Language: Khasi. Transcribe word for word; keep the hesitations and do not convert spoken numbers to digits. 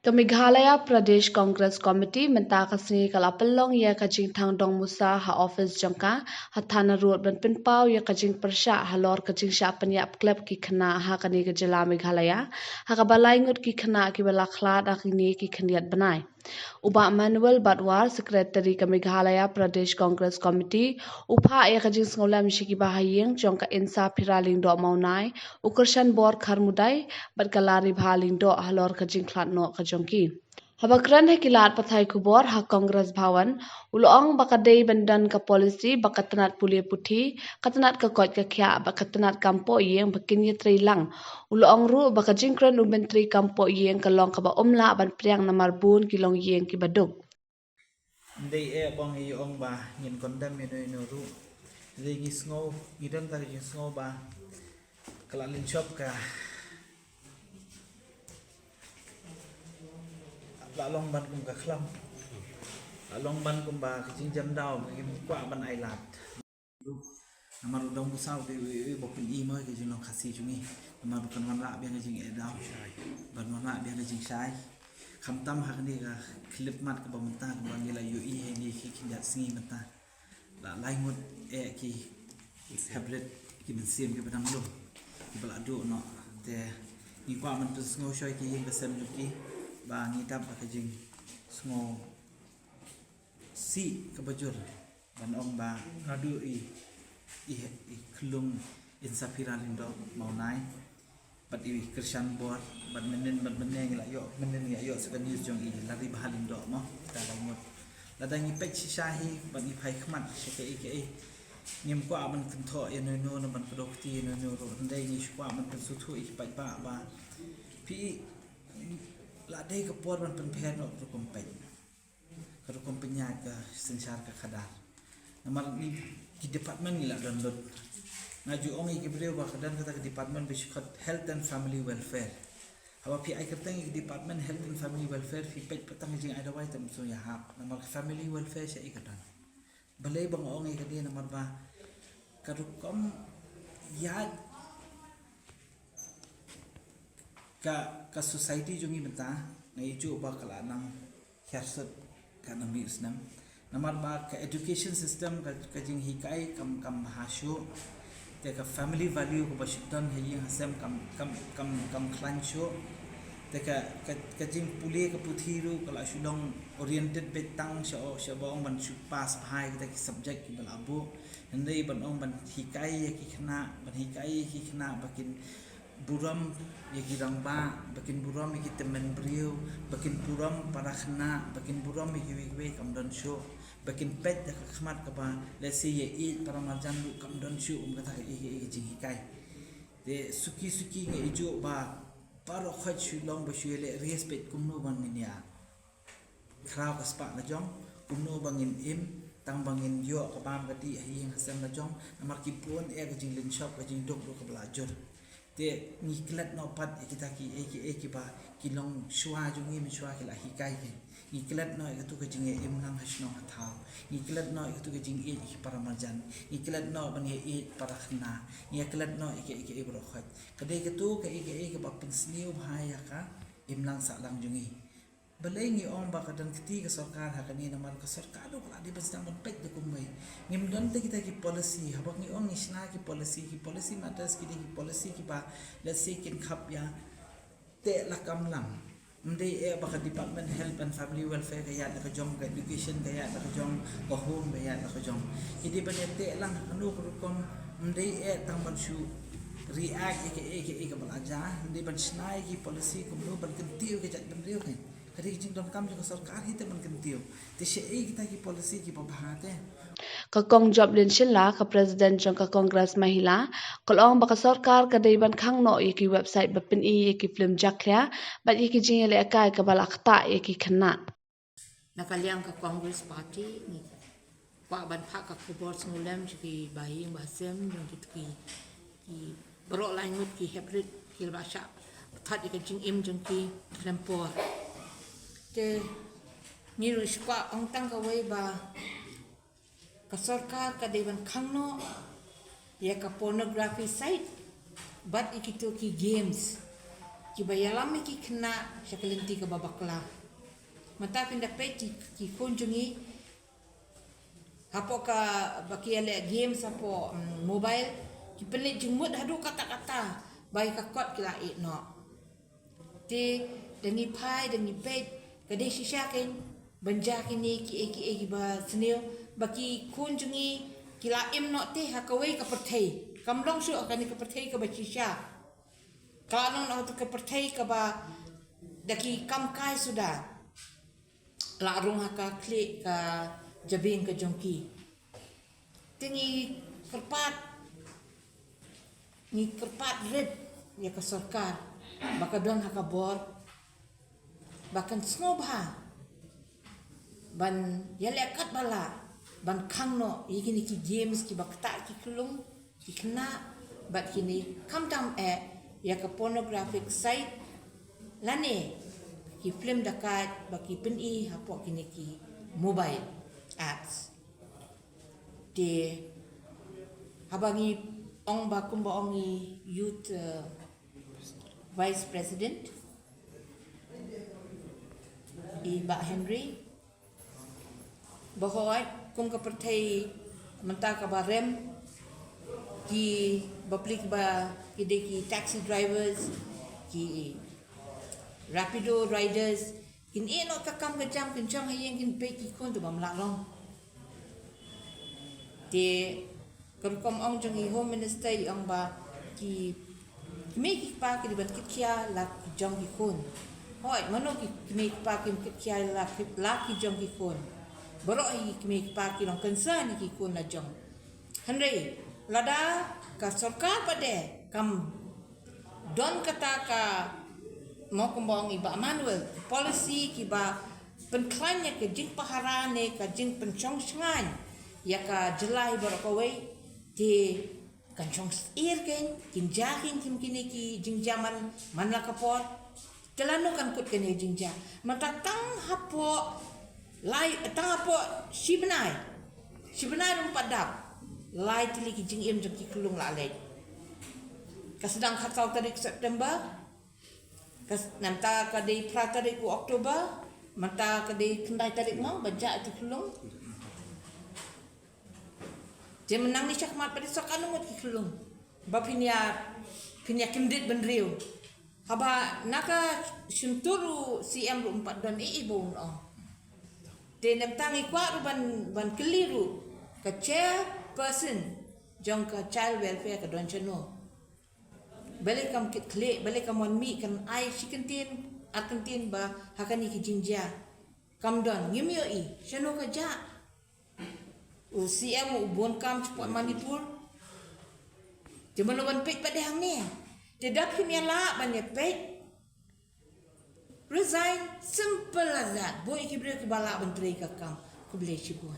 Ka Meghalaya Pradesh Congress Committee mynta ka sngi ka la pynlong ïa ka jingthang dong musa ha office jong ka ha Thana Road ban pynpaw ïa ka jingpyrshah halor ka jingshah pynïap klep ki khynnah ha kane ka jylla Meghalaya, ha kaba lai ngut ki khynnah kiba la khlad ha kine ki khyndiat bnai. U Bah Manuel Batwar, Secretary ka Meghalaya Pradesh Congress Committee, u phah ïa ka jingsngewlem sha ki bahaïing jong ka Insapira Lyngdoh Mawnai, u Kyrshanbor Kharmudai, bad ka Laribha Lyngdoh halor ka jingkhlad noh ka jong ki. Haba kren ha ki lad pathai khubor ha Congress Bhawan, u la ong ba ka dei ban don ka policy ba ka tnat pule puthi, ka tnat ka koit ka khiah, ba ka tnat kam poh ïing ba kin ïatrei lang. U la ong ruh ba ka jingkren u Myntri kam poh ïing ka long kaba um lah ban pdiang namar bun ki longïing kiba duk. Ndei eh bong i ong ba ngin condemn ïa no ïa no ruh. Ndei ngi sngew, ngi don ka jingsngew ba ka la lynshop ka la long ban kum ka khlam. La long ban kum ba ka jingjam daw ba ngim kwah ban ai lad. Namar u dong u saw dei u u ba pyn i mo ka jinglong Khasi jong ngi. Namar u kan wan lah biang ka jing eh daw. Ban wan lah biang ka jingshai. Khamtam ha kane ka khyllipmat kaba mynta kaba ngi la ïohi ha ngi ki khyndiat sngi mynta. La lai ngut eh ki hybrid ki mynsiem kiba dang lum kiba la duh noh. Te ngi kwah ban pynsngew shoi ki ïing ka sem jong ki ba ngi dap da ka jingsngew sih kaba jur ban ong ba naduh i i i khlung Insapira Lyngdoh Mawnai. Bad i Kyrshanbor, bad mynnin, bad mynnin ngi la ïoh, mynnin ngi la ïoh sa ka news jong i Laribha Lyngdoh mo, kita lai ngut. Lada ngi peit shisha hi, bad ngi phai khmat sha kaei kaei. Ngim kwah ban kynthoh ïa no ïa no, ban kdew kti ïa no ïa no ruh. Hynrei ngi shu kwah ban pynsngewthuh ïa ki paidbah ba phi la dei ka por ban pynpher noh ka rukom peit. Ka rukom pynïaid ka synshar ka khadar. Namar ngi ki department ngi la don lut. Nga ju ong ïa ki briew ba ka don kata ka department ba shu khot Health and Family Welfare. Haba phi ai kyrteng ïa ki department Health and Family Welfare phi peit pat tang ka jingai dawai te ym shu ïahap. Namar ka family welfare sha i ka don. Balei ba nga ong ïa kane namar ba ka rukom ïaid ka, ka society jong ngi mynta, nga ïohi ba ka la nang hiar sut ka nang mih snem. Namar ba ka education system ka, ka jinghikai kam, kam bha shuh. Te ka family value kaba shu don ha ïing ha sem kam, kam, kam, kam khlaiñ shuh. Te ka, ka, ka jingpule ka puthi ruh ka la shu long oriented beit tang sha, sha ba ong ban shu pass bha ïa kita ki subject kiba la buh. Hynrei ban ong ban hikai ïa ki khynnah, ban hikai ïa ki khynnah ba kin burom ïa ki rangbah, ba kin burom ïa ki tymmen briew, ba kin burom para khynnah, ba kin burom ïa kiwei kiwei kam don shuh, ba kin peit da ka khmat kaba, let's say, ïa ïeit para marjan ruh kam don shuh, um kata ka ïa, ïa, ïa ka jinghikai. Te suki suki nga ïohi ba baroh khoit shu long ba shu ïaleh rieh peit kumno ban ngin ïa khraw ka spah la jong, kumno ba ngin im, tang ba ngin ïoh ka bam ka dih ha ïing ha sem la jong, namar ki bun eh ka jinglynshop ka jingduk ruh kaba la jur. Te ngi klet noh pat ïa kita ki, eh, ki, eh, kiba ki long shuwa jong ngi mynshuwa ki la hikai ki. Ngi klet noh ïa katu ka jingïaimlang ha shnong ha thaw. Ngi klet noh ïa katu ka jingïeit ïa ki para marjan. Ngi klet noh ban ïa ïeit para khynnah. Ngi klet noh ïa ki, ïa ki, ïa baroh khoit. Ka dei katu ka, ïa ki, ïa kiba pynsniew bha ïa ka imlang sahlang jong ngi. Balei ngi ong ba ka don kti ka sorkar ha kane namar ka sorkar ruh ka la dei ban sdang ban peit da kumwei. Ngim don te kita ki policy, haba ngi ong ngi shna ki policy, ki policy matters ki dei ki policy kiba, let's say, kin khap ïa teh lakam lang. Ym dei eh ba ka Department Health and Family Welfare ka ïaid la ka jong, ka Education ka ïaid la ka jong, ka Home ka ïaid la ka jong. Ki dei ban ïa teh lang ha kano ka rukom, ym dei eh tang ban shu react ïa kaei kaei kaba la jia, ym dei ban shna ïa ki policy kumno ban kyntiew ïa ka jaitbynriew kein. Ka dei ka jingdonkam jong ka sorkar hi te ban kyntiew. Te shaei kita ki policy kiba bha te. Ka Kong Joplin Shylla, ka President jong ka Congress Mahila, ka la ong ba ka sorkar ka dei ban khang noh ïa ki website ba pyni ïa ki film jakhlia bad ïa ki jingïalehkai kaba la ktah ïa ki khynnah. Na ka liang ka Congress Party ngi kwah ban phah ka khubor sngewlem sha ki bahaïing bahasem jong kito ki, ki baroh lai ngut ki hybrid kiba shah pynthut ïa ka jingim jong ki khlem por. Te ngi ruh shu kwah ong tang kawei ba ka sorkar ka dei ban khang noh ïa ka pornography site bad ïa kito ki games. Kiba ïalam ïa ki khynnah sha ka lynti kaba bakla. Mynta phin da peit ki, ki khun jong ngi hapoh kaba ki ïaleh games hapoh, mm, mobile, ki pynleit jingmut haduh katta katta ba ïa ka kot ki la ïeh noh. Te da ngi phai, da ngi peit, ka dei shisha kein ban jia kine kiei kiei kiba sniew ba ki khun jong ngi ki la im noh te ha kawei ka pyrthei. Kam long shuh ha kane ka pyrthei kaba shisha. Ka la long noh ha ka pyrthei kaba da ki kam kai suda la rung ha ka khlieh ka jabieng ka jong ki. Te ngi kyrpad, ngi kyrpad rit ïa ka sorkar ba ka don ha ka bor ba kan sngewbha ban ïaleh katba lah ban khang noh ïa kine ki games kiba ktah ki khyllung, ki khynnah bad kine, khamtam eh ïa ka pornographic site lane ki film dakait ba ki pyni hapoh kine ki mobile apps. Te haba ngi ong ba kumba ong i youth, eh, vice president, i Bah Henry, ba hooid kum ka pyrthei mynta kaba rem, ki bapli kiba ki dei ki taxi drivers, ki Rapido riders, kin ïeh noh ka kam ka jam, kin shong ha ïing kin peit ki khun, te bym lah long. Te ka rukom ong jong i Home Minister i ong ba ki kmie ki kpa ki dei ban kit khia la ki jong ki khun. Hooid, mano ki kmie ki kpa kim kit khia la ki, la ki jong ki khun? Baroh hi ki kmie ki kpa ki long concern ïa ki khun la jong. Hynrei lada ka sorkar pat de kam don kata ka, mo kumba ong i Bah Manuel, policy kiba pynkhlaiñ ïa ka jingpahara ne ka jingpynshong shngaiñ ïa ka jylla hi baroh kawei, te kan shong syier kein, kin jia kein kim kine ki jingjia man, man la ka por. Te lano kan kut kane jingjia? Mynta tang hapoh lai, tang hapoh shi bnai, shi bnai ruh ym pat dap, lai tylli ki jingim jong ki khyllung la leit. Ka sdang khatsaw tarik September, ka s-, mynta ka dei phra tarik u October, mynta ka dei khyndai tarik mo ba jah ïa ki khyllung. Te mynta nangne shakhmat pat de sa katno ngut ki khyllung ba phin ïa, phin ïa kyndit bynriew. Haba na ka shyntur u C M ruh ym pat don ei ei ba un ong. Te mynta ngi kwah ruh ban, ban kylli ruh ka chairperson jong ka child welfare ka don shano. Balei kam kit khlieh, balei kam wan mih, kan ai shi kyntien ar kyntien ba ha kane ki jingjia? Kam don, ngim ïohi shano ka jah. U C M u bun kam shapoh Manipur. Te mano ban peit pat de hangne? Te da phim ïa lah ban ïa peit, resign, simple as that. Buh ïa ki briew kiba lah ban trei ka kam. Khublei shibun.